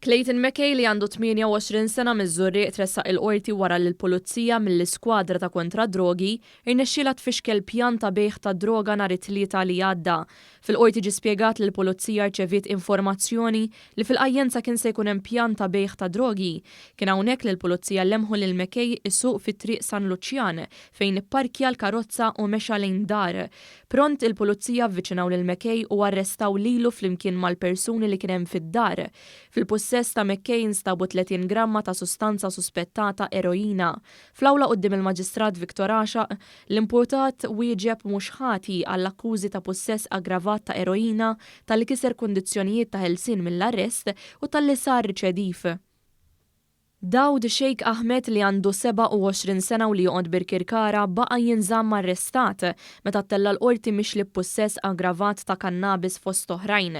Clayton McKay li għandu 28 sena miż-Żurrieq tressaq il-Qorti wara li l-Pulizija mill-Iskwadra ta' Kontra d-Drogi rnexxielha tfixkel pjan ta' bejgħ ta' droga nhar it-Tlieta li għadda. Fil-Qorti ġie spjegat li l-Pulizija rċeviet informazzjoni li fil-Qajjenza kien se jkun hemm pjan ta' bejgħ ta' drogi. Kien hawnhekk li l-Pulizija lemħu lil McKay isuq fi Triq San Luċjan fejn ipparkja l-karozza u mexa lejn dar. Pront il-Pulizija avviċinaw lil McKay u arrestaw lilu flimkien mal-persuni li kien hemm fid-dar. Fil-pussess ta' McKay instabu 30 gramma ta' sustanza suspettata eroina. Fl-awla quddiem il-Maġistrat Victor Għaxaq, l-imputat wieġeb mhux ħati għall-akkużi ta' pussess aggravat ta' eroina, talli kiser kundizzjonijiet ta' ħelsien mill-arrest u talli sar riċediv. Daud Sheikh Ahmed li għandu 27 sena u li joqgħod Birkirkara baqa' jinżamm arrestat meta ttella' l-Qorti mixli b'pussess aggravat ta' kannabis fost oħrajn.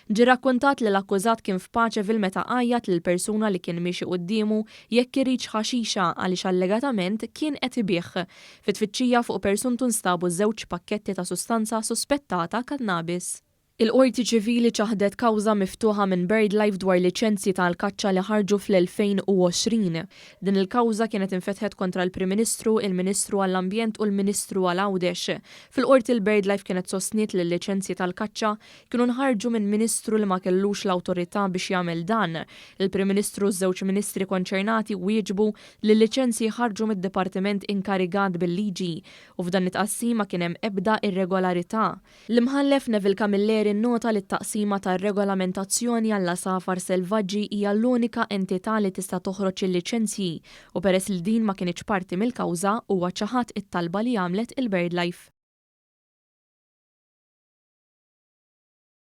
Ġie rrakkuntat li l-akkużat kien f'Paceville meta għajjat lil persuna li kien miexi quddiemu jekk iridx ħaxixa għaliex allegatament kien qed ibigħ. Fi tfittxija fuq persuntu nstabu żewġ pakketti ta' sustanza suspettata kannabis. Il-Qorti Ċivili ċaħdet kawża miftuħa minn BirdLife dwar liċenzji tal-kaċċa li ħarġu fl-2020. Din il-kawża kienet infetħet kontra l-Prim Ministru, il-Ministru għall-Ambjent u l-Ministru għal Għawdex. Fil-Qorti l-BirdLife kienet sostniet li l-liċenzji tal-kaċċa kienu nħarġu minn Ministru li ma kellux l-awtorità biex jagħmel dan. Il-Prim Ministru u ż-żewġ Ministri konċernati wieġbu li l-liċenzji ħarġu mid-dipartiment inkarigat bil-liġi u f'dan it-tqassim ma kien hemm ebda irregolarità. L-Imħallef Neville Camilleri nnota li t-Taqsima tar-Regolamentazzjoni għall-Għasafar Selvaġġi hija l-unika entità li tista' toħroġ il-liċenzji u peress li din ma kinitx parti mill-kawża huwa ċaħad it-talba li għamlet il-BirdLife.